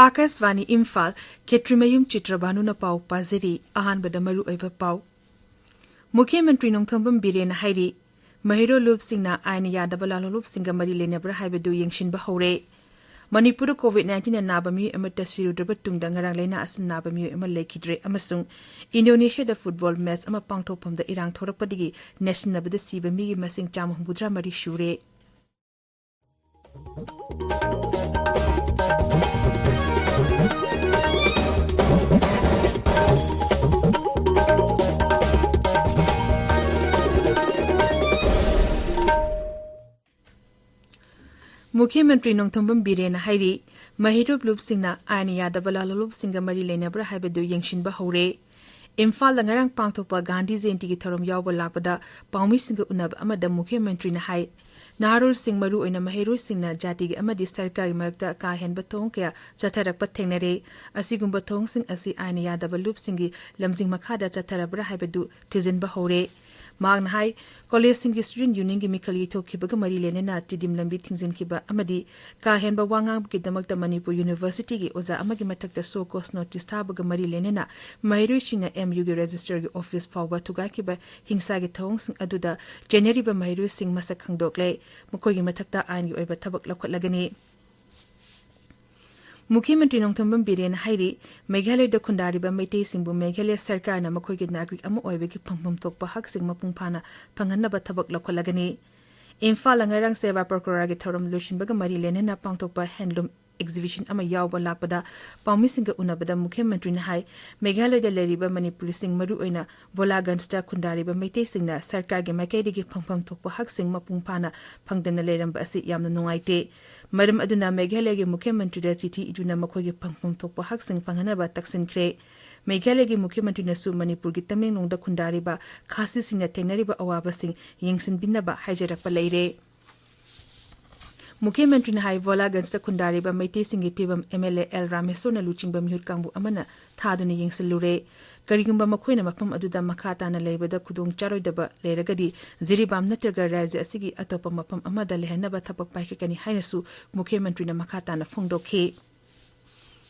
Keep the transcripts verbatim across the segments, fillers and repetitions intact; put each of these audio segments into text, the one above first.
ꯑꯥꯀꯥꯁꯕꯥꯅꯤ ꯏꯝꯐꯥꯜ, ꯈꯦꯇ꯭ꯔꯤꯃꯌꯨꯝ ꯆꯤꯇ꯭ꯔꯕꯥꯅꯨꯅ ꯄꯥꯎ ꯄꯥꯖꯔꯤ꯫ ꯑꯍꯥꯟꯕꯗ ꯃꯔꯨꯑꯣꯏꯕ ꯄꯥꯎ꯫ ꯃꯨꯈ꯭ꯌ ꯃꯟꯇ꯭ꯔꯤ ꯅꯣꯡꯊꯣꯝꯕꯝ ꯕꯤꯔꯦꯟꯅ ꯍꯥꯏꯔꯤ, ꯃꯍꯩꯔꯣꯏ ꯂꯨꯞꯁꯤꯡꯅ ꯑꯥꯏꯟ ꯌꯥꯗꯕ ꯂꯥꯜꯍꯧꯂꯨꯞꯁꯤꯡꯒ ꯃꯔꯤ ꯂꯩꯅꯕ꯭ꯔꯥ ꯍꯥꯏꯕꯗꯨ ꯌꯦꯡꯁꯤꯟꯕ ꯍꯧꯔꯦ꯫ ꯃꯅꯤꯄꯨꯔꯗ ꯀꯣꯚꯤꯗ ꯅꯥꯏꯟꯇꯤꯟꯅ ꯅꯥꯕ ꯃꯤꯑꯣꯏ ꯑꯃꯠꯇ ꯁꯤꯔꯨꯗ꯭ꯔꯕ ꯇꯨꯡꯗ ꯉꯔꯥꯡ ꯂꯥꯏꯅꯥ ꯑꯁꯤꯅ ꯅꯥꯕ ꯃꯤꯑꯣꯏ ꯑꯃ ꯂꯩꯈꯤꯗ꯭ꯔꯦ ꯑꯃꯁꯨꯡ ꯏꯟꯗꯣꯅꯦꯁꯤꯌꯥꯗ ꯐꯨꯠꯕꯣꯜ ꯃꯦꯆ ꯑꯃ ꯄꯥꯡꯊꯣꯛꯐꯝꯗ ꯏꯔꯥꯡ ꯊꯣꯔꯛꯄꯗꯒꯤ ꯅꯦꯠꯁꯤꯟꯅꯕꯗ ꯁꯤꯕ ꯃꯤꯒꯤ ꯃꯁꯤꯡ ꯆꯥꯝꯃ ꯍꯨꯝꯐꯨꯇꯔꯥ ꯃꯔꯤ ꯁꯨꯔꯦ꯫ ꯃꯨꯈ꯭ꯌ ꯃꯟꯇ꯭ꯔꯤ ꯅꯣꯡꯊꯣꯝꯕꯝ ꯕꯤꯔꯦꯟꯅ ꯍꯥꯏꯔꯤ, ꯃꯍꯩꯔꯣꯏ ꯂꯨꯞꯁꯤꯡꯅ ꯑꯥꯏꯟ ꯌꯥꯗꯕ ꯂꯥꯜꯍꯧꯂꯨꯞꯁꯤꯡꯒ ꯃꯔꯤ ꯂꯩꯅꯕ꯭ꯔꯥ ꯍꯥꯏꯕꯗꯨ ꯌꯦꯡꯁꯤꯟꯕ ꯍꯧꯔꯦ꯫ ꯏꯝꯐꯥꯜꯗ ꯉꯔꯥꯡ ꯄꯥꯡꯊꯣꯛꯄ ꯒꯥꯟꯙꯤ ꯖꯌꯟꯇꯤꯒꯤ ꯊꯧꯔꯝ ꯌꯥꯎꯕ ꯂꯥꯛꯄꯗ ꯄꯥꯎꯃꯤꯁꯤꯡꯒ ꯎꯅꯕ ꯑꯃꯗ ꯃꯨꯈ꯭ꯌ ꯃꯟꯇ꯭ꯔꯤꯅ ꯍꯥꯏ, ꯅꯍꯥꯔꯣꯜꯁꯤꯡ, ꯃꯔꯨꯑꯣꯏꯅ ꯃꯍꯩꯔꯣꯏꯁꯤꯡꯅ ꯖꯥꯇꯤꯒꯤ ꯑꯃꯗꯤ ꯁꯔꯀꯥꯔꯒꯤ ꯃꯔꯛꯇ ꯀꯥ ꯍꯦꯟꯕ ꯊꯧꯑꯣꯡ ꯀꯌꯥ ꯆꯠꯊꯔꯛꯄ ꯊꯦꯡꯅꯔꯦ꯫ ꯑꯁꯤꯒꯨꯝꯕ ꯊꯧꯑꯣꯡꯁꯤꯡ ꯑꯁꯤ ꯑꯥꯏꯟ ꯌꯥꯗꯕ ꯂꯨꯞꯁꯤꯡꯒꯤ ꯂꯝꯖꯤꯡ ꯃꯈꯥꯗ ꯆꯠꯊꯔꯕ꯭ꯔꯥ ꯍꯥꯏꯕꯗꯨ ꯊꯤꯖꯤꯟꯕ ꯍꯧꯔꯦ꯫ ꯃꯍꯥꯛꯅ ꯍꯥꯏ, ꯀꯣꯂꯦꯖꯁꯤꯡꯒꯤ ꯁ꯭ꯇꯨꯗꯦꯟꯠ ꯌꯨꯅꯤꯌꯟꯒꯤ ꯃꯤꯈꯜ ꯌꯩꯊꯣꯛꯈꯤꯕꯒ ꯃꯔꯤ ꯂꯩꯅꯅ ꯇꯤꯗꯤꯝ ꯂꯝꯕꯤ ꯊꯤꯡꯖꯤꯟꯈꯤꯕ ꯑꯃꯗꯤ ꯀꯥ ꯍꯦꯟꯕ ꯋꯥ ꯉꯥꯡꯕꯒꯤꯗꯃꯛꯇ ꯃꯅꯤꯄꯨꯔ ꯌꯨꯅꯤꯚꯔꯁꯤꯇꯤꯒꯤ ꯑꯣꯖꯥ ꯑꯃꯒꯤ ꯃꯊꯛꯇ ꯁꯣ ꯀꯣꯁ ꯅꯣꯇꯤꯁ ꯊꯥꯕꯒ ꯃꯔꯤ ꯂꯩꯅꯅ ꯃꯍꯩꯔꯣꯏꯁꯤꯡꯅ ꯑꯦꯝ ꯌꯨꯒꯤ ꯔꯦꯖꯤꯁꯇ꯭ꯔꯥꯔꯒꯤ ꯑꯣꯐꯤꯁ ꯐꯥꯎꯕ ꯊꯨꯒꯥꯏꯈꯤꯕ ꯍꯤꯡꯁꯥꯒꯤ ꯊꯧꯑꯣꯡꯁꯤꯡ ꯑꯗꯨꯗ ꯆꯦꯟꯅꯔꯤꯕ ꯃꯍꯩꯔꯣꯏꯁꯤꯡ ꯃꯁꯛ ꯈꯪꯗꯣꯛꯂꯦ꯫ ꯃꯈꯣꯏꯒꯤ ꯃꯊꯛꯇ ꯑꯥꯏꯟꯒꯤ ꯑꯣꯏꯕ ꯊꯕꯛ ꯂꯧꯈꯠꯂꯒꯅꯤ꯫ ꯃꯨꯈ꯭ꯌ ꯃꯟꯇ꯭ꯔꯤ ꯅꯣꯡꯊꯣꯝꯕꯝ ꯕꯤꯔꯦꯟꯅ ꯍꯥꯏꯔꯤ, ꯃꯦꯘꯥꯂꯌꯗ ꯈꯨꯟꯗꯥꯔꯤꯕ ꯃꯩꯇꯩꯁꯤꯡꯕꯨ ꯃꯦꯘꯥꯂꯌ ꯁꯔꯀꯥꯔꯅ ꯃꯈꯣꯏꯒꯤ ꯅꯥꯒꯔꯤꯛ ꯑꯃ ꯑꯣꯏꯕꯒꯤ ꯐꯪꯐꯝ ꯊꯣꯛꯄ ꯍꯛꯁꯤꯡ ꯃꯄꯨꯡ ꯐꯥꯅ ꯐꯪꯍꯟꯅꯕ ꯊꯕꯛ ꯂꯧꯈꯠꯂꯒꯅꯤ꯫ ꯏꯝꯐꯥꯜꯗ ꯉꯔꯥꯡ ꯁꯦꯕꯥ ꯄꯀ꯭ꯔꯥꯒꯤ ꯊꯧꯔꯝ ꯂꯣꯏꯁꯤꯟꯕꯒ ꯃꯔꯤ ꯂꯩꯅꯅ ꯄꯥꯡꯊꯣꯛꯄ ꯍꯦꯟꯂꯨꯝ ꯑꯦꯛꯖꯤꯕꯤꯁꯟ ꯑꯃ ꯌꯥꯎꯕ ꯂꯥꯛꯄꯗ ꯄꯥꯎꯃꯤꯁꯤꯡꯒ ꯎꯅꯕꯗ ꯃꯨꯈ꯭ꯌ ꯃꯟꯇ꯭ꯔꯤꯅ ꯍꯥꯏ, ꯃꯦꯘꯥꯂꯌꯗ ꯂꯩꯔꯤꯕ ꯃꯅꯤꯄꯨꯔꯤꯁꯤꯡ, ꯃꯔꯨꯑꯣꯏꯅ ꯚꯣꯂꯥꯒꯟꯖꯇ ꯈꯨꯟꯗꯥꯔꯤꯕ ꯃꯩꯇꯩꯁꯤꯡꯅ ꯁꯔꯀꯥꯔꯒꯤ ꯃꯥꯏꯀꯩꯗꯒꯤ ꯐꯪꯐꯝ ꯊꯣꯛꯄ ꯍꯛꯁꯤꯡ ꯃꯄꯨꯡ ꯐꯥꯅ ꯐꯪꯗꯅ ꯂꯩꯔꯝꯕ ꯑꯁꯤ ꯌꯥꯝꯅ ꯅꯨꯡꯉꯥꯏꯇꯦ꯫ ꯃꯔꯝ ꯑꯗꯨꯅ ꯃꯦꯘꯥꯂꯌꯒꯤ ꯃꯨꯈ꯭ꯌ ꯃꯟꯇ꯭ꯔꯤꯗ ꯆꯤꯊꯤ ꯏꯗꯨꯅ ꯃꯈꯣꯏꯒꯤ ꯐꯪꯐꯝ ꯊꯣꯛꯄ ꯍꯛꯁꯤꯡ ꯐꯪꯍꯟꯅꯕ ꯇꯛꯁꯤꯟꯈ꯭ꯔꯦ꯫ ꯃꯦꯘꯥꯂꯌꯒꯤ ꯃꯨꯈ꯭ꯌ ꯃꯟꯇ꯭ꯔꯤꯅꯁꯨ ꯃꯅꯤꯄꯨꯔꯒꯤ ꯇꯃꯦꯡꯂꯣꯡꯗ ꯈꯨꯟꯗꯥꯔꯤꯕ ꯈꯥꯁꯤꯁꯤꯡꯅ ꯊꯦꯡꯅꯔꯤꯕ ꯑꯋꯥꯕꯁꯤꯡ ꯌꯦꯡꯁꯤꯟꯕꯤꯅꯕ ꯍꯥꯏꯖꯔꯛꯄ ꯂꯩꯔꯦ꯫ ꯃꯨꯈ꯭ꯌ ꯃꯟꯇ꯭ꯔꯤꯅ ꯍꯥꯏ, ꯚꯣꯂꯥꯒꯟꯖꯇ ꯈꯨꯟꯗꯥꯔꯤꯕ ꯃꯩꯇꯩꯁꯤꯡꯒꯤ ꯐꯤꯕꯝ ꯑꯦꯝ ꯑꯦꯜ ꯑꯦ ꯑꯦꯜ ꯔꯥꯃꯦꯁꯣꯔꯅ ꯂꯨꯆꯤꯡꯕ ꯃꯤꯍꯨꯠ ꯀꯥꯡꯕꯨ ꯑꯃꯅ ꯊꯥꯗꯨꯅ ꯌꯦꯡꯁꯤꯜꯂꯨꯔꯦ꯫ ꯀꯔꯤꯒꯨꯝꯕ ꯃꯈꯣꯏꯅ ꯃꯐꯝ ꯑꯗꯨꯗ ꯃꯈꯥ ꯇꯥꯅ ꯂꯩꯕꯗ ꯈꯨꯗꯣꯡ ꯆꯥꯔꯣꯏꯗꯕ ꯂꯩꯔꯒꯗꯤ ꯖꯤꯔꯤꯕꯥꯝ ꯅꯠꯇ꯭ꯔꯒ ꯔꯥꯖ꯭ꯌ ꯑꯁꯤꯒꯤ ꯑꯇꯣꯞꯄ ꯃꯐꯝ ꯑꯃꯗ ꯂꯩꯍꯟꯅꯕ ꯊꯕꯛ ꯄꯥꯏꯈꯠꯀꯅꯤ ꯍꯥꯏꯅꯁꯨ ꯃꯨꯈ꯭ꯌ ꯃꯟꯇ꯭ꯔꯤꯅ ꯃꯈꯥ ꯇꯥꯅ ꯐꯣꯡꯗꯣꯛꯈꯤ꯫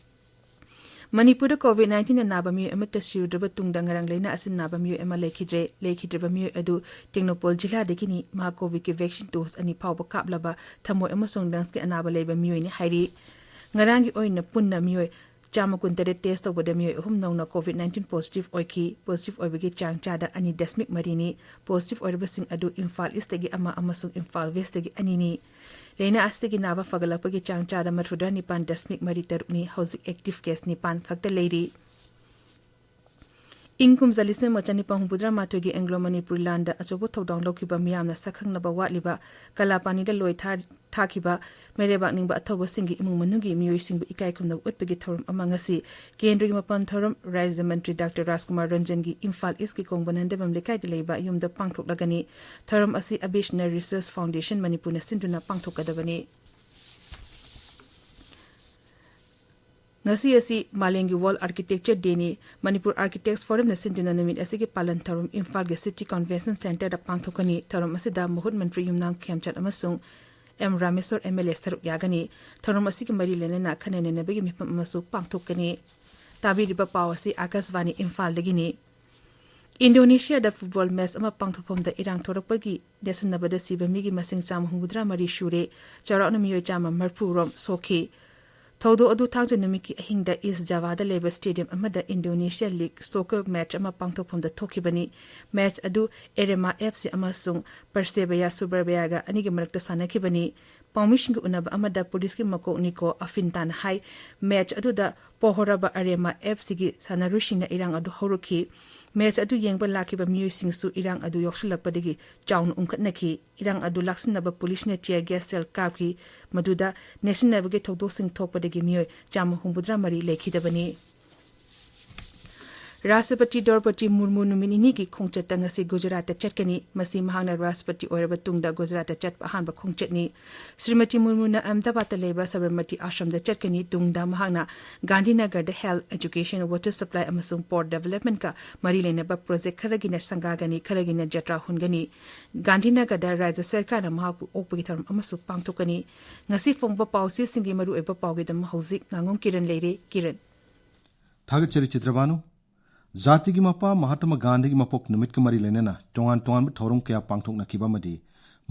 ꯃꯅꯤꯄꯨꯔꯗ ꯀꯣꯚꯤꯗ ꯅꯥꯏꯟꯇꯤꯟꯅ ꯅꯥꯕ ꯃꯤꯑꯣꯏ ꯑꯃꯠꯇ ꯁꯤꯔꯨꯗ꯭ꯔꯕ ꯇꯨꯡꯗ ꯉꯔꯥꯡ ꯂꯥꯏꯅꯥ ꯑꯁꯤꯅ ꯅꯥꯕ ꯃꯤꯑꯣꯏ ꯑꯃ ꯂꯩꯈꯤꯗ꯭ꯔꯦ꯫ ꯂꯩꯈꯤꯗ꯭ꯔꯕ ꯃꯤꯑꯣꯏ ꯑꯗꯨ ꯇꯦꯡꯅꯧꯄꯜ ꯖꯤꯂꯥꯗꯒꯤꯅꯤ꯫ ꯃꯍꯥꯛ ꯀꯣꯚꯤꯗꯀꯤ ꯚꯦꯛꯁꯤꯟ ꯗꯣꯁ ꯑꯅꯤ ꯐꯥꯎꯕ ꯀꯥꯞꯂꯕ ꯊꯃꯣꯏ ꯑꯃꯁꯨꯡ ꯂꯪꯁꯀꯤ ꯑꯅꯥꯕ ꯂꯩꯕ ꯃꯤꯑꯣꯏꯅꯤ ꯍꯥꯏꯔꯤ꯫ ꯉꯔꯥꯡꯒꯤ ꯑꯣꯏꯅ ꯄꯨꯟꯅ ꯃꯤꯑꯣꯏ ꯆꯥꯝꯃ ꯀꯨꯟꯇꯔꯦꯠ ꯇꯦꯁ ꯇꯧꯕꯗ ꯃꯤꯑꯣꯏ ꯑꯍꯨꯝ ꯅꯧꯅ ꯀꯣꯚꯤꯗ ꯅꯥꯏꯟꯇꯤꯟ ꯄꯣꯖꯤꯇꯤꯚ ꯑꯣꯏꯈꯤ꯫ ꯄꯣꯖꯤꯇꯤꯚ ꯑꯣꯏꯕꯒꯤ ꯆꯥꯡ ꯆꯥꯗ ꯑꯅꯤ ꯗꯁꯃꯤꯛ ꯃꯔꯤꯅꯤ꯫ ꯄꯣꯖꯤꯇꯤꯚ ꯑꯣꯏꯔꯕꯁꯤꯡ ꯑꯗꯨ ꯏꯝꯐꯥꯜ ꯏꯁꯇꯒꯤ ꯑꯃ ꯑꯃꯁꯨꯡ ꯏꯝꯐꯥꯜ ꯋꯦꯁꯇꯒꯤ ꯑꯅꯤꯅꯤ꯫ ꯂꯥꯏꯅꯥ ꯑꯁꯤꯒꯤ ꯅꯥꯕ ꯐꯒꯠꯂꯛꯄꯒꯤ ꯆꯥꯡ ꯆꯥꯗ ꯃꯔꯤꯐꯨꯇꯔꯥ ꯅꯤꯄꯥꯟ ꯗꯁꯃꯤꯛ ꯃꯔꯤ ꯇꯔꯨꯛꯅꯤ꯫ ꯍꯧꯖꯤꯛ ꯑꯦꯛꯇꯤꯚ ꯀꯦꯁ ꯅꯤꯄꯥꯟ ꯈꯛꯇ ꯂꯩꯔꯤ꯫ ꯏꯪ ꯀꯨꯝꯖꯥ ꯂꯤꯁꯤꯡ ꯑꯃ ꯆꯅꯤꯄꯥꯟ ꯍꯨꯝꯐꯨꯇꯔꯥ ꯃꯥꯊꯣꯏꯒꯤ ꯑꯦꯡꯒ꯭ꯂꯣ ꯃꯅꯤꯄꯨꯔꯤ ꯂꯥꯟꯗ ꯑꯆꯧꯕ ꯊꯧꯗꯥꯡ ꯂꯧꯈꯤꯕ ꯃꯤꯌꯥꯝꯅ ꯁꯛꯈꯪꯅꯕ ꯋꯥꯠꯂꯤꯕ ꯀꯂꯥꯄꯥꯅꯤꯗ ꯂꯣꯏ ꯊꯥ-, ꯊꯥꯈꯤꯕ ꯃꯩꯔꯩꯕꯥꯛ ꯅꯤꯡꯕ ꯑꯊꯧꯕꯁꯤꯡꯒꯤ ꯏꯃꯨꯡ ꯃꯅꯨꯡꯒꯤ ꯃꯤꯑꯣꯏꯁꯤꯡꯕꯨ ꯏꯀꯥꯏ ꯈꯨꯝꯅꯕ ꯎꯠꯄꯒꯤ ꯊꯧꯔꯝ ꯑꯃ ꯉꯁꯤ ꯀꯦꯟꯗ꯭ꯔꯒꯤ ꯃꯄꯥꯟ ꯊꯧꯔꯝ ꯔꯥꯖ꯭ꯌ ꯃꯟꯇ꯭ꯔꯤ ꯗꯥꯛꯇꯔ ꯔꯥꯖꯀꯨꯃꯥꯔ ꯔꯟꯖꯟꯒꯤ ꯏꯝꯐꯥꯜ ꯏꯁꯀꯤ ꯀꯣꯡꯕ ꯅꯟꯗꯕꯝ ꯂꯩꯀꯥꯏꯗ ꯂꯩꯕ ꯌꯨꯝꯗ ꯄꯥꯡꯊꯣꯛꯂꯒꯅꯤ꯫ ꯊꯧꯔꯝ ꯑꯁꯤ ꯑꯕꯤꯁꯅ ꯔꯤꯁꯔꯁ ꯐꯥꯎꯟꯗꯦꯁꯟ ꯃꯅꯤꯄꯨꯔꯅ ꯁꯤꯟꯗꯨꯅ ꯄꯥꯡꯊꯣꯛꯀꯗꯕꯅꯤ꯫ ꯉꯁꯤ ꯑꯁꯤ ꯃꯥꯂꯦꯝꯒꯤ ꯋꯥꯔꯜꯗ ꯑꯥꯔꯀꯤꯇꯦꯛꯆꯔ ꯗꯦꯅꯤ꯫ ꯃꯅꯤꯄꯨꯔ ꯑꯥꯔꯀꯤꯇꯦꯛꯁ ꯐꯣꯔꯝꯅ ꯁꯤꯟꯗꯨꯅ ꯅꯨꯃꯤꯠ ꯑꯁꯤꯒꯤ ꯄꯥꯂꯟ ꯊꯧꯔꯝ ꯏꯝꯐꯥꯜꯒꯤ ꯁꯤꯇꯤ ꯀꯟꯚꯦꯟꯁꯟ ꯁꯦꯟꯇꯔꯗ ꯄꯥꯡꯊꯣꯛꯀꯅꯤ꯫ ꯊꯧꯔꯝ ꯑꯁꯤꯗ ꯃꯍꯨꯠ ꯃꯟꯇ꯭ꯔꯤ ꯌꯨꯝꯅꯥꯝ ꯈꯦꯝꯆꯥꯟ ꯑꯃꯁꯨꯡ M Rameshwor M L A ꯁꯔꯨꯛ ꯌꯥꯒꯅꯤ꯫ ꯊꯧꯔꯝ ꯑꯁꯤꯒꯤ ꯃꯔꯤ ꯂꯩꯅꯅ ꯈꯟꯅ ꯅꯩꯅꯕꯒꯤ ꯃꯤꯐꯝ ꯑꯃꯁꯨ ꯄꯥꯡꯊꯣꯛꯀꯅꯤ꯫ ꯇꯥꯕꯤꯔꯤꯕ ꯄꯥꯎ ꯑꯁꯤ ꯑꯥꯀꯥꯁꯕꯥꯅꯤ ꯏꯝꯐꯥꯜꯗꯒꯤꯅꯤ꯫ ꯏꯟꯗꯣꯅꯦꯁꯤꯌꯥꯗ ꯐꯨꯠꯕꯣꯜ ꯃꯦꯆ ꯑꯃ ꯄꯥꯡꯊꯣꯛꯐꯝꯗ ꯏꯔꯥꯡ ꯊꯣꯔꯛꯄꯒꯤ ꯅꯦꯠꯁꯤꯟꯅꯕꯗ ꯁꯤꯕ ꯃꯤꯒꯤ ꯃꯁꯤꯡ ꯆꯥꯝꯃ ꯍꯨꯝꯐꯨꯇꯔꯥ ꯃꯔꯤ ꯁꯨꯔꯦ꯫ ꯆꯥꯎꯔꯥꯛꯅ ꯃꯤꯑꯣꯏ ꯆꯥꯝꯃ ꯃꯔꯤꯐꯨ ꯔꯣꯝ ꯁꯣꯛꯈꯤ꯫ ꯊꯧꯗꯣꯛ ꯑꯗꯨ ꯊꯥꯡꯖ ꯅꯨꯃꯤꯠꯀꯤ ꯑꯍꯤꯡꯗ ꯏꯁ ꯖꯥꯚꯥꯗ ꯂꯩꯕ ꯁ꯭ꯇꯦꯗꯤꯌꯝ ꯑꯃꯗ ꯏꯟꯗꯣꯅꯦꯁꯤꯌꯥ ꯂꯤꯒ ꯁꯣꯀꯔ ꯃꯦꯆ ꯑꯃ ꯄꯥꯡꯊꯣꯛꯐꯝꯗ ꯊꯣꯛꯈꯤꯕꯅꯤ꯫ ꯃꯦꯆ ꯑꯗꯨ ꯑꯦꯔꯦꯃꯥ ꯑꯦꯐ ꯁꯤ ꯑꯃꯁꯨꯡ ꯄꯔꯁꯦꯕꯌꯥ ꯁꯨꯕꯔꯕꯌꯥꯒ ꯑꯅꯤꯒꯤ ꯃꯔꯛꯇ ꯁꯥꯟꯅꯈꯤꯕꯅꯤ꯫ ꯄꯥꯎꯃꯤꯁꯤꯡꯒ ꯎꯅꯕ ꯑꯃꯗ ꯄꯨꯂꯤꯁꯀꯤ ꯃꯀꯣꯛ ꯅꯤꯀꯣ ꯑꯐꯤꯟꯇꯥꯅ ꯍꯥꯏ, ꯃꯦꯆ ꯑꯗꯨꯗ ꯄꯣꯍꯣꯔꯕ ꯑꯔꯦꯃꯥ ꯑꯦꯐ ꯁꯤꯒꯤ ꯁꯥꯟꯅꯔꯣꯏꯁꯤꯡꯅ ꯏꯔꯥꯡ ꯑꯗꯨ ꯍꯧꯔꯛꯈꯤ꯫ ꯃꯦꯆ ꯑꯗꯨ ꯌꯦꯡꯕ ꯂꯥꯛꯈꯤꯕ ꯃꯤꯑꯣꯏꯁꯤꯡꯁꯨ ꯏꯔꯥꯡ ꯑꯗꯨ ꯌꯥꯎꯁꯤꯜꯂꯛꯄꯗꯒꯤ ꯆꯥꯎꯅ ꯎꯪꯈꯠꯅꯈꯤ꯫ ꯏꯔꯥꯡ ꯑꯗꯨ ꯂꯥꯛꯁꯤꯟꯅꯕ ꯄꯨꯂꯤꯁꯅ ꯇꯤꯌꯔ ꯒ꯭ꯌꯥꯁ ꯁꯦꯜ ꯀꯥꯞꯈꯤ꯫ ꯃꯗꯨꯗ ꯅꯦꯠꯁꯤꯟꯅꯕꯒꯤ ꯊꯧꯗꯣꯛꯁꯤꯡ ꯊꯣꯛꯄꯗꯒꯤ ꯃꯤꯑꯣꯏ ꯆꯥꯝꯃ ꯍꯨꯝꯐꯨꯇꯔꯥ ꯃꯔꯤ ꯂꯩꯈꯤꯗꯕꯅꯤ꯫ ꯔꯥꯁꯇ꯭ꯔꯄꯇꯤ ꯗ꯭ꯔꯧꯄꯗꯤ ꯃꯨꯔꯃꯨ ꯅꯨꯃꯤꯠ ꯅꯤꯅꯤꯒꯤ ꯈꯣꯡꯆꯠꯇ ꯉꯁꯤ ꯒꯨꯖꯔꯥꯠꯇ ꯆꯠꯀꯅꯤ꯫ ꯃꯁꯤ ꯃꯍꯥꯛꯅ ꯔꯥꯁꯇ꯭ꯔꯄꯇꯤ ꯑꯣꯏꯔꯕ ꯇꯨꯡꯗ ꯒꯨꯖꯔꯥꯠꯇ ꯆꯠꯄ ꯑꯍꯥꯟꯕ ꯈꯣꯡꯆꯠꯅꯤ꯫ ꯁ꯭ꯔꯤꯃꯇꯤ ꯃꯨꯔꯃꯨꯅ ꯑꯍꯃꯗꯥꯕꯥꯗꯇ ꯂꯩꯕ ꯁꯕꯔꯃꯇꯤ ꯑꯥꯁ꯭ꯔꯝꯗ ꯆꯠꯀꯅꯤ꯫ ꯇꯨꯡꯗ ꯃꯍꯥꯛꯅ ꯒꯥꯟꯙꯤꯅꯒꯔꯗ health, education, water supply ꯑꯃꯁꯨꯡ port developmentꯀ ꯃꯔꯤ ꯂꯩꯅꯕ project ꯈꯔꯒꯤꯅ ꯁꯪꯒꯥꯒꯅꯤ, ꯈꯔꯒꯤꯅ ꯖꯇ꯭ꯔꯥ ꯍꯨꯟꯒꯅꯤ꯫ ꯒꯥꯟꯙꯤꯅꯒꯔꯗ ꯔꯥꯖ꯭ꯌ ꯁꯔꯀꯥꯔꯅ ꯃꯍꯥꯛꯄꯨ ꯑꯣꯛꯄꯒꯤ ꯊꯧꯔꯝ ꯑꯃꯁꯨ ꯄꯥꯡꯊꯣꯛꯀꯅꯤ꯫ ꯉꯁꯤ ꯐꯣꯡꯕ ꯄꯥꯎꯆꯦꯁꯤꯡꯒꯤ ꯃꯔꯨꯑꯣꯏꯕ ꯄꯥꯎꯒꯤꯗꯃꯛ ꯍꯧꯖꯤꯛ ꯉꯥꯉꯣꯝ ꯀꯤꯔꯟ ꯂꯩꯔꯦ꯫ ꯀꯤꯔꯟ꯫ ꯊꯥꯒꯠꯆꯔꯤ ꯆꯤꯇ꯭ꯔꯕꯥꯅꯨ꯫ ꯖꯥꯇꯤꯒꯤ ꯃꯄꯥ ꯃꯍꯥꯇꯃꯥ ꯒꯥꯟꯙꯤꯒꯤ ꯃꯄꯣꯛ ꯅꯨꯃꯤꯠꯀ ꯃꯔꯤ ꯂꯩꯅꯅ ꯇꯣꯉꯥꯟ ꯇꯣꯉꯥꯟꯕ ꯊꯧꯔꯝ ꯀꯌꯥ ꯄꯥꯡꯊꯣꯛꯅꯈꯤꯕ ꯑꯃꯗꯤ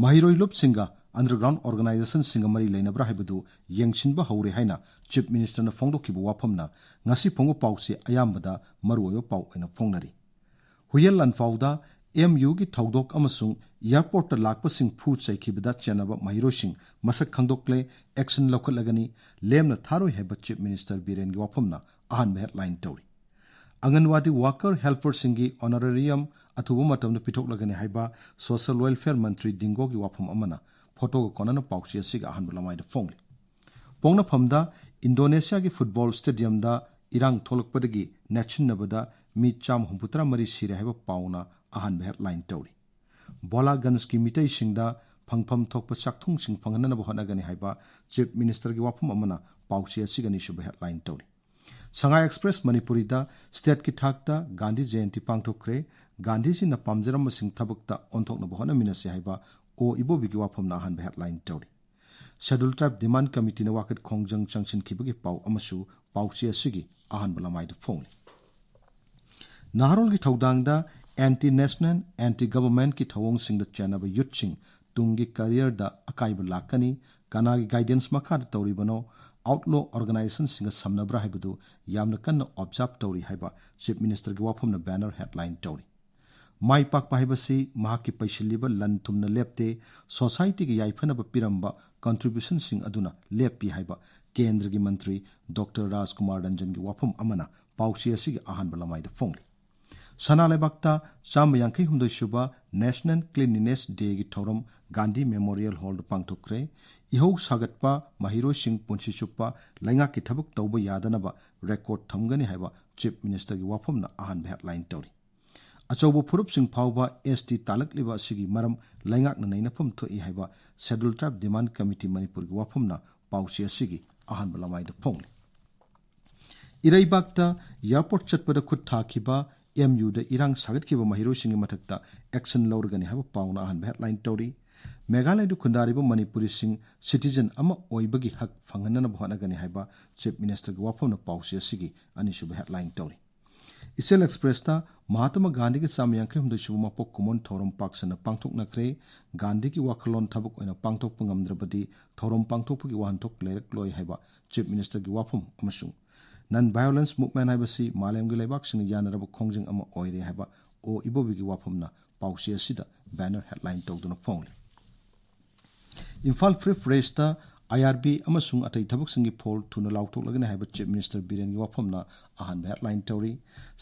ꯃꯍꯩꯔꯣꯏ ꯂꯨꯞꯁꯤꯡꯒ underground organizationꯁꯤꯡꯒ ꯃꯔꯤ ꯂꯩꯅꯕ꯭ꯔꯥ ꯍꯥꯏꯕꯗꯨ ꯌꯦꯡꯁꯤꯟꯕ ꯍꯧꯔꯦ ꯍꯥꯏꯅ Chief Ministerꯅ ꯐꯣꯡꯗꯣꯛꯈꯤꯕ ꯋꯥꯐꯝꯅ ꯉꯁꯤ ꯐꯣꯡꯕ ꯄꯥꯎꯁꯤ ꯑꯌꯥꯝꯕꯗ ꯃꯔꯨꯑꯣꯏꯕ ꯄꯥꯎ ꯑꯣꯏꯅ ꯐꯣꯡꯅꯔꯤ꯫ ꯍꯨꯌꯦꯟ ꯂꯥꯟꯐꯥꯎꯗ MUꯒꯤ ꯊꯧꯗꯣꯛ ꯑꯃꯁꯨꯡ airportꯇ ꯂꯥꯛꯄꯁꯤꯡ ꯐꯨ ꯆꯩꯈꯤꯕꯗ ꯆꯦꯟꯅꯕ ꯃꯍꯩꯔꯣꯏꯁꯤꯡ ꯃꯁꯛ ꯈꯪꯗꯣꯛꯂꯦ, action ꯂꯧꯈꯠꯂꯒꯅꯤ, ꯂꯦꯝꯅ ꯊꯥꯔꯣꯏ ꯍꯥꯏꯕ Chief Minister ꯕꯤꯔꯦꯟꯒꯤ ꯋꯥꯐꯝꯅ ꯑꯍꯥꯟꯕ headline ꯇꯧꯔꯤ꯫ ꯑꯪꯒꯟꯋꯥꯗꯤ worker helperꯁꯤꯡꯒꯤ honorarium ꯑꯊꯨꯕ ꯃꯇꯝꯗ ꯄꯤꯊꯣꯛꯂꯒꯅꯤ ꯍꯥꯏꯕ Social Welfare ꯃꯟꯇ꯭ꯔꯤ ꯗꯤꯡꯒꯣꯒꯤ ꯋꯥꯐꯝ ꯑꯃꯅ photoꯒ ꯀꯣꯟꯅꯅ ꯄꯥꯎꯆꯦ ꯑꯁꯤꯒꯤ ꯑꯍꯥꯟꯕ ꯂꯃꯥꯏꯗ ꯐꯣꯡꯂꯤ꯫ ꯄꯣꯛꯅꯐꯝꯗ ꯏꯟꯗꯣꯅꯦꯁꯤꯌꯥꯒꯤ football stadiumꯗ ꯏꯔꯥꯡ ꯊꯣꯛꯂꯛꯄꯗꯒꯤ ꯅꯦꯠꯁꯤꯟꯅꯕꯗ ꯃꯤ ꯆꯥꯝꯃ ꯍꯨꯝꯐꯨꯇꯔꯥ ꯃꯔꯤ ꯁꯤꯔꯦ ꯍꯥꯏꯕ ꯄꯥꯎꯅ ꯑꯍꯥꯟꯕ headline ꯇꯧꯔꯤ꯫ ꯕꯣꯂꯥꯒꯟꯖꯀꯤ ꯃꯤꯇꯩꯁꯤꯡꯗ ꯐꯪꯐꯝ ꯊꯣꯛꯄ ꯆꯥꯛꯊꯨꯡꯁꯤꯡ ꯐꯪꯍꯟꯅꯕ ꯍꯣꯠꯅꯒꯅꯤ ꯍꯥꯏꯕ Chief Ministerꯒꯤ ꯋꯥꯐꯝ ꯑꯃꯅ ꯄꯥꯎꯆꯦ ꯑꯁꯤꯒꯤ ꯑꯅꯤꯁꯨꯕ headline ꯇꯧꯔꯤ꯫ ꯁꯉꯥꯏ Express ꯃꯅꯤꯄꯨꯔꯤꯗ stateꯀꯤ ꯊꯥꯛꯇ ꯒꯥꯟꯙꯤ ꯖꯌꯟꯇꯤ ꯄꯥꯡꯊꯣꯛꯈ꯭ꯔꯦ, ꯒꯥꯟꯙꯤꯖꯤꯅ ꯄꯥꯝꯖꯔꯝꯕꯁꯤꯡ ꯊꯕꯛꯇ ꯑꯣꯟꯊꯣꯛꯅꯕ ꯍꯣꯠꯅꯃꯤꯟꯅꯁꯤ ꯍꯥꯏꯕ ꯑꯣ ꯏꯕꯣꯕꯤꯒꯤ ꯋꯥꯐꯝꯅ ꯑꯍꯥꯟꯕ headline ꯇꯧꯔꯤ꯫ Scheduled Tribe Demand Committeeꯅ ꯋꯥꯀꯠ ꯈꯣꯡꯖꯪ ꯆꯪꯁꯤꯟꯈꯤꯕꯒꯤ ꯄꯥꯎ ꯑꯃꯁꯨ ꯄꯥꯎꯆꯦ ꯑꯁꯤꯒꯤ ꯑꯍꯥꯟꯕ ꯂꯃꯥꯏꯗ ꯐꯣꯡꯂꯤ꯫ ꯅꯍꯥꯔꯣꯜꯒꯤ ꯊꯧꯗꯥꯡꯗ anti national, anti governmentꯀꯤ ꯊꯧꯑꯣꯡꯁꯤꯡꯗ ꯆꯦꯟꯅꯕ youthꯁꯤꯡ ꯇꯨꯡꯒꯤ careerꯗ ꯑꯀꯥꯏꯕ ꯂꯥꯛꯀꯅꯤ, ꯀꯅꯥꯒꯤ guidance ꯃꯈꯥꯗ ꯇꯧꯔꯤꯕꯅꯣ, outlaw organizationꯁꯤꯡꯒ ꯁꯝꯅꯕ꯭ꯔꯥ ꯍꯥꯏꯕꯗꯨ ꯌꯥꯝꯅ ꯀꯟꯅ observe ꯇꯧꯔꯤ ꯍꯥꯏꯕ Chief Ministerꯒꯤ ꯋꯥꯐꯝꯅ banner headline ꯇꯧꯔꯤ꯫ ꯃꯥꯏ ꯄꯥꯛꯄ ꯍꯥꯏꯕꯁꯤ ꯃꯍꯥꯛꯀꯤ ꯄꯩꯁꯤꯜꯂꯤꯕ ꯂꯟ ꯊꯨꯝꯅ ꯂꯦꯞꯇꯦ, societyꯒꯤ ꯌꯥꯏꯐꯅꯕ ꯄꯤꯔꯝꯕ contributionꯁꯤꯡ ꯑꯗꯨꯅ ꯂꯦꯞꯄꯤ ꯍꯥꯏꯕ ꯀꯦꯟꯗ꯭ꯔꯒꯤ ꯃꯟꯇ꯭ꯔꯤ Doctor ꯔꯥꯖꯀꯨꯃꯥꯔ ꯔꯟꯖꯟꯒꯤ ꯋꯥꯐꯝ ꯑꯃꯅ ꯄꯥꯎꯆꯦ ꯑꯁꯤꯒꯤ ꯑꯍꯥꯟꯕ ꯂꯃꯥꯏꯗ ꯐꯣꯡꯂꯤ꯫ ꯁꯅꯥ ꯂꯩꯕꯥꯛꯇ ꯆꯥꯝꯃ ꯌꯥꯡꯈꯩ ꯍꯨꯝꯗꯣꯏ ꯁꯨꯕ National Cleanliness Dayꯒꯤ ꯊꯧꯔꯝ ꯒꯥꯟꯙꯤ ꯃꯦꯃꯣꯔꯤꯌꯦꯜ ꯍꯣꯜꯗ ꯄꯥꯡꯊꯣꯛꯈ꯭ꯔꯦ꯫ ꯏꯍꯧ ꯁꯥꯒꯠꯄ ꯃꯍꯩꯔꯣꯏꯁꯤꯡ ꯄꯨꯟꯁꯤ ꯆꯨꯞꯄ ꯂꯩꯉꯥꯛꯀꯤ ꯊꯕꯛ ꯇꯧꯕ ꯌꯥꯗꯅꯕ ꯔꯦꯀꯣꯔꯗ ꯊꯝꯒꯅꯤ ꯍꯥꯏꯕ ꯆꯤꯐ ꯃꯤꯅꯤꯁꯇꯔꯒꯤ ꯋꯥꯐꯝꯅ ꯑꯍꯥꯟꯕ ꯍꯦꯗꯂꯥꯏꯟ ꯇꯧꯔꯤ꯫ ꯑꯆꯧꯕ ꯐꯨꯔꯨꯞꯁꯤꯡ ꯐꯥꯎꯕ ꯑꯦꯁ ꯇꯤ ꯇꯥꯂꯛꯂꯤꯕ ꯑꯁꯤꯒꯤ ꯃꯔꯝ ꯂꯩꯉꯥꯛꯅ ꯅꯩꯅꯐꯝ ꯊꯣꯛꯏ ꯍꯥꯏꯕ ꯁꯦꯗꯨꯜ ꯇ꯭ꯔꯥꯏꯕ ꯗꯤꯃꯥꯟ ꯀꯃꯤꯇꯤ ꯃꯅꯤꯄꯨꯔꯒꯤ ꯋꯥꯐꯝꯅ ꯄꯥꯎꯆꯦ ꯑꯁꯤꯒꯤ ꯑꯍꯥꯟꯕ ꯂꯃꯥꯏꯗ ꯐꯣꯡꯂꯤ꯫ ꯏꯔꯩꯕꯥꯛꯇ ꯑꯦꯌꯔꯄꯣꯔꯠ ꯆꯠꯄꯗ ꯈꯨꯠ ꯊꯥꯈꯤꯕ ꯑꯦꯝ ꯌꯨꯗ ꯏꯔꯥꯡ ꯁꯥꯒꯠꯈꯤꯕ ꯃꯍꯩꯔꯣꯏꯁꯤꯡꯒꯤ ꯃꯊꯛꯇ ꯑꯦꯛꯁꯟ ꯂꯧꯔꯒꯅꯤ ꯍꯥꯏꯕ ꯄꯥꯎꯅ ꯑꯍꯥꯟꯕ ꯍꯦꯗꯂꯥꯏꯟ ꯇꯧꯔꯤ꯫ ꯃꯦꯘꯥꯂꯌꯗ ꯈꯨꯟꯗꯥꯔꯤꯕ ꯃꯅꯤꯄꯨꯔꯤꯁꯤꯡ ꯁꯤꯇꯤꯖꯟ ꯑꯃ ꯑꯣꯏꯕꯒꯤ ꯍꯛ ꯐꯪꯍꯟꯅꯅꯕ ꯍꯣꯠꯅꯒꯅꯤ ꯍꯥꯏꯕ ꯆꯤꯐ ꯃꯤꯅꯤꯁꯇꯔꯒꯤ ꯋꯥꯐꯝꯅ ꯄꯥꯎꯆꯦ ꯑꯁꯤꯒꯤ ꯑꯅꯤꯁꯨꯕ ꯍꯦꯗꯂꯥꯏꯟ ꯇꯧꯔꯤ꯫ ꯏꯆꯦꯜ ꯑꯦꯛꯁꯄ꯭ꯔꯦꯁꯇ ꯃꯍꯥꯇꯃ ꯒꯥꯟꯙꯤꯒꯤ ꯆꯥꯝꯃ ꯌꯥꯡꯈꯩ ꯍꯨꯝꯗꯣꯏ ꯁꯨꯕ ꯃꯄꯣꯛ ꯀꯨꯝꯑꯣꯟ ꯊꯧꯔꯝ ꯄꯥꯛ ꯁꯟꯅ ꯄꯥꯡꯊꯣꯛꯅꯈ꯭ꯔꯦ꯫ ꯒꯥꯟꯙꯤꯒꯤ ꯋꯥꯈꯜꯂꯣꯟ ꯊꯕꯛ ꯑꯣꯏꯅ ꯄꯥꯡꯊꯣꯛꯄ ꯉꯝꯗ꯭ꯔꯕꯗꯤ ꯊꯧꯔꯝ ꯄꯥꯡꯊꯣꯛꯄꯒꯤ ꯋꯥꯍꯟꯊꯣꯛ ꯂꯩꯔꯛꯂꯣꯏ ꯍꯥꯏꯕ ꯆꯤꯐ ꯃꯤꯅꯤꯁꯇꯔꯒꯤ ꯋꯥꯐꯝ ꯑꯃꯁꯨꯡ ꯅꯟ ꯚꯥꯏꯑꯣꯂꯦꯟꯁ ꯃꯨꯚꯃꯦꯟꯠ ꯍꯥꯏꯕꯁꯤ ꯃꯥꯂꯦꯝꯒꯤ ꯂꯩꯕꯥꯛꯁꯤꯡꯅ ꯌꯥꯅꯔꯕ ꯈꯣꯡꯖꯪ ꯑꯃ ꯑꯣꯏꯔꯦ ꯍꯥꯏꯕ ꯑꯣ ꯏꯕꯣꯕꯤꯒꯤ ꯋꯥꯐꯝꯅ ꯄꯥꯎꯆꯦ ꯑꯁꯤꯗ ꯕꯦꯅꯔ ꯍꯦꯗꯂꯥꯏꯟ ꯇꯧꯗꯨꯅ ꯐꯣꯡꯂꯤ꯫ ꯏꯝꯐꯥꯜ ꯐ꯭ꯔꯤ ꯄ꯭ꯔꯦꯁꯇ ꯑꯥꯏ ꯑꯥꯔ ꯕꯤ ꯑꯃꯁꯨꯡ ꯑꯇꯩ ꯊꯕꯛꯁꯤꯡꯒꯤ ꯐꯣꯜ ꯊꯨꯅ ꯂꯥꯎꯊꯣꯛꯂꯒꯅꯤ ꯍꯥꯏꯕ ꯆꯤꯐ ꯃꯤꯅꯤꯁꯇꯔ ꯕꯤꯔꯦꯟꯒꯤ ꯋꯥꯐꯝꯅ ꯑꯍꯥꯟꯕ ꯍꯦꯗꯂꯥꯏꯟ ꯇꯧꯔꯤ꯫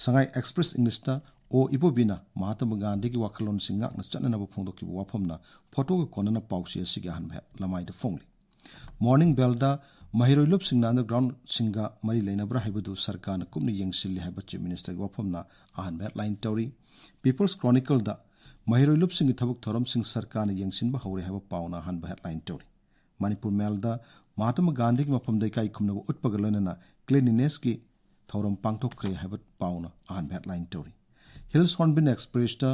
ꯁꯉꯥꯏ ꯑꯦꯛꯁꯄ꯭ꯔꯦꯁ ꯏꯪꯂꯤꯁꯇ ꯑꯣ ꯏꯕꯣꯕꯤꯅ ꯃꯍꯥꯇꯃ ꯒꯥꯟꯙꯤꯒꯤ ꯋꯥꯈꯜꯂꯣꯟꯁꯤꯡ ꯉꯥꯛꯅ ꯆꯠꯅꯅꯕ ꯐꯣꯡꯗꯣꯛꯈꯤꯕ ꯋꯥꯐꯝꯅ ꯐꯣꯇꯣꯒ ꯀꯣꯟꯅꯅ ꯄꯥꯎꯆꯦ ꯑꯁꯤꯒꯤ ꯑꯍꯥꯟꯕ ꯍꯦ-, ꯂꯃꯥꯏꯗ ꯐꯣꯡꯂꯤ꯫ ꯃꯣꯔꯅꯤꯡ ꯕꯦꯜꯗ ꯃꯍꯩꯔꯣꯏ ꯂꯨꯞꯁꯤꯡꯅ ꯑꯟꯗꯔꯒ꯭ꯔꯥꯎꯟꯁꯤꯡꯒ ꯃꯔꯤ ꯂꯩꯅꯕ꯭ꯔꯥ ꯍꯥꯏꯕꯗꯨ ꯁꯔꯀꯥꯔꯅ ꯀꯨꯞꯅ ꯌꯦꯡꯁꯤꯜꯂꯤ ꯍꯥꯏꯕ ꯆꯤꯐ ꯃꯤꯅꯤꯁꯇꯔꯒꯤ ꯋꯥꯐꯝꯅ ꯑꯍꯥꯟꯕ ꯍꯦꯗꯂꯥꯏꯟ ꯇꯧꯔꯤ꯫ ꯄꯤꯄꯜꯁ ꯀ꯭ꯔꯣꯅꯤꯀꯜꯗ ꯃꯍꯩꯔꯣꯏ ꯂꯨꯞꯁꯤꯡꯒꯤ ꯊꯕꯛ ꯊꯧꯔꯝꯁꯤꯡ ꯁꯔꯀꯥꯔꯅ ꯌꯦꯡꯁꯤꯟꯕ ꯍꯧꯔꯦ ꯍꯥꯏꯕ ꯄꯥꯎꯅ ꯑꯍꯥꯟꯕ ꯍꯦꯗꯂꯥꯏꯟ ꯇꯧꯔꯤ꯫ ꯃꯅꯤꯄꯨꯔ ꯃꯦꯜꯗ ꯃꯍꯥꯇꯃ ꯒꯥꯟꯙꯤꯒꯤ ꯃꯐꯝꯗ ꯏꯀꯥꯏ ꯈꯨꯝꯅꯕ ꯎꯠꯄꯒ ꯂꯣꯏꯅꯅ ꯀ꯭ꯂꯤꯟꯂꯤꯅꯦꯁꯀꯤ ꯊꯧꯔꯝ ꯄꯥꯡꯊꯣꯛꯈ꯭ꯔꯦ ꯍꯥꯏꯕ ꯄꯥꯎꯅ ꯑꯍꯥꯟꯕ ꯍꯦꯗꯂꯥꯏꯟ ꯇꯧꯔꯤ꯫ ꯍꯤꯜꯁ ꯍꯣꯔꯟꯕꯤꯜ ꯑꯦꯛꯁꯄ꯭ꯔꯦꯁꯇ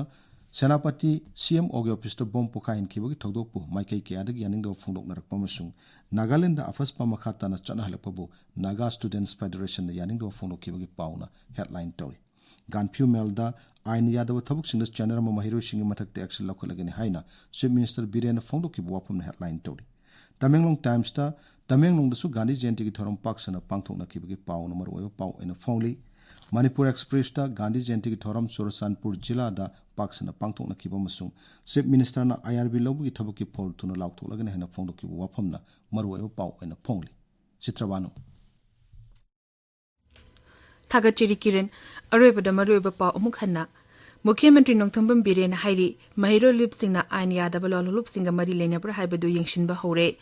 ꯁꯦꯅꯥꯄꯇꯤ ꯁꯤ ꯑꯦꯝ ꯑꯣꯒꯤ ꯑꯣꯐꯤꯁꯇ ꯕꯣꯝ ꯄꯣꯈꯥꯏꯍꯟꯈꯤꯕꯒꯤ ꯊꯧꯗꯣꯛꯄꯨ ꯃꯥꯏꯀꯩ ꯀꯌꯥꯗꯒꯤ ꯌꯥꯅꯤꯡꯗꯕ ꯐꯣꯡꯗꯣꯛꯅꯔꯛꯄ ꯑꯃꯁꯨꯡ ꯅꯥꯒꯥꯂꯦꯟꯗ ꯑꯐꯁꯄꯥ ꯃꯈꯥ ꯇꯥꯅ ꯆꯠꯅꯍꯜꯂꯛꯄꯕꯨ ꯅꯥꯒꯥ ꯁ꯭ꯇꯨꯗꯦꯟꯠꯁ ꯐꯦꯗꯔꯦꯁꯟꯅ ꯌꯥꯅꯤꯡꯗꯕ ꯐꯣꯡꯗꯣꯛꯈꯤꯕꯒꯤ ꯄꯥꯎꯅ ꯍꯦꯗꯂꯥꯏꯟ ꯇꯧꯔꯤ꯫ ꯒꯥꯟꯐ꯭ꯌꯨ ꯃꯦꯜꯗ ꯑꯥꯏꯟ ꯌꯥꯗꯕ ꯊꯕꯛꯁꯤꯡꯗ ꯆꯦꯟꯅꯔꯝꯕ ꯃꯍꯩꯔꯣꯏꯁꯤꯡꯒꯤ ꯃꯊꯛꯇ ꯑꯦꯛꯁꯟ ꯂꯧꯈꯠꯂꯒꯅꯤ ꯍꯥꯏꯅ ꯆꯤꯐ ꯃꯤꯅꯤꯁꯇꯔ ꯕꯤꯔꯦꯟꯅ ꯐꯣꯡꯗꯣꯛꯈꯤꯕ ꯋꯥꯐꯝꯅ ꯍꯦꯗꯂꯥꯏꯟ ꯇꯧꯔꯤ꯫ ꯇꯃꯦꯡꯂꯣꯡ ꯇꯥꯏꯝꯁꯇ ꯇꯃꯦꯡꯂꯣꯡꯗꯁꯨ ꯒꯥꯟꯙꯤ ꯖꯌꯟꯇꯤꯒꯤ ꯊꯧꯔꯝ ꯄꯥꯛ ꯁꯟꯅ ꯄꯥꯡꯊꯣꯛꯅꯈꯤꯕꯒꯤ ꯄꯥꯎꯅ ꯃꯔꯨꯑꯣꯏꯕ ꯄꯥꯎ ꯑꯣꯏꯅ ꯐꯣꯡꯂꯤ꯫ ꯃꯅꯤꯄꯨꯔ ꯑꯦꯛꯁꯄ꯭ꯔꯦꯁꯇ ꯒꯥꯟꯙꯤ ꯖꯌꯟꯇꯤꯒꯤ ꯊꯧꯔꯝ ꯆꯨꯔꯆꯥꯟꯄꯨꯔ ꯖꯤꯂꯥꯗ ꯄꯥꯛ ꯁꯟꯅ ꯄꯥꯡꯊꯣꯛꯅꯈꯤꯕ ꯑꯃꯁꯨꯡ ꯆꯤꯐ ꯃꯤꯅꯤꯁꯇꯔꯅ ꯑꯥꯏ ꯑꯥꯔ ꯕꯤ ꯂꯧꯕꯒꯤ ꯊꯕꯛꯀꯤ ꯐꯣꯜ ꯊꯨꯅ ꯂꯥꯎꯊꯣꯛꯂꯒꯅꯤ ꯍꯥꯏꯅ ꯐꯣꯡꯗꯣꯛꯈꯤꯕ ꯋꯥꯐꯝꯅ ꯃꯔꯨꯑꯣꯏꯕ ꯄꯥꯎ ꯑꯣꯏꯅ ꯐꯣꯡꯂꯤ꯫ ꯆꯤꯇ꯭ꯔꯕꯥꯅꯨ꯫ ꯊꯥꯒꯠꯆꯔꯤ ꯀꯤꯔꯟ꯫ ꯑꯔꯣꯏꯕꯗ ꯃꯔꯨꯑꯣꯏꯕ ꯄꯥꯎ ꯑꯃꯨꯛ ꯍꯟꯅ꯫ ꯃꯨꯈ꯭ꯌ ꯃꯟꯇ꯭ꯔꯤ ꯅꯣꯡꯊꯣꯝꯕꯝ ꯕꯤꯔꯦꯟꯅ ꯍꯥꯏꯔꯤ, ꯃꯍꯩꯔꯣꯏ ꯂꯨꯞꯁꯤꯡꯅ ꯑꯥꯏꯟ ꯌꯥꯗꯕ ꯂꯣꯜꯂꯨꯞꯁꯤꯡꯒ ꯃꯔꯤ ꯂꯩꯅꯕ꯭ꯔꯥ ꯍꯥꯏꯕꯗꯨ ꯌꯦꯡꯁꯤꯟꯕ ꯍꯧꯔꯦ꯫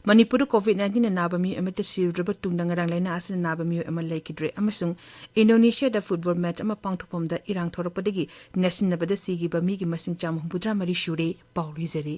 ꯃꯅꯤꯄꯨꯔꯗ COVID nineteen ꯅꯥꯕ ꯃꯤꯑꯣꯏ ꯑꯃꯠꯇ ꯁꯤꯔꯨꯗ꯭ꯔꯕ ꯇꯨꯡꯗ ꯉꯔꯥꯡ ꯂꯥꯏꯅꯥ ꯑꯁꯤꯅ ꯅꯥꯕ ꯃꯤꯑꯣꯏ ꯑꯃ ꯂꯩꯈꯤꯗ꯭ꯔꯦ ꯑꯃꯁꯨꯡ ꯏꯟꯗꯣꯅꯦꯁꯤꯌꯥꯗ ꯐꯨꯠꯕꯣꯜ ꯃꯦꯆ ꯑꯃ ꯄꯥꯡꯊꯣꯛꯐꯝꯗ ꯏꯔꯥꯡ ꯊꯣꯔꯛꯄꯗꯒꯤ ꯅꯦꯠꯁꯤꯟꯅꯕꯗ ꯁꯤꯈꯤꯕ ꯃꯤꯒꯤ ꯃꯁꯤꯡ ꯆꯥꯝꯃ ꯍꯨꯝꯐꯨꯇꯔꯥ ꯃꯔꯤ ꯁꯨꯔꯦ꯫ ꯄꯥꯎ ꯂꯣꯏꯖꯔꯦ꯫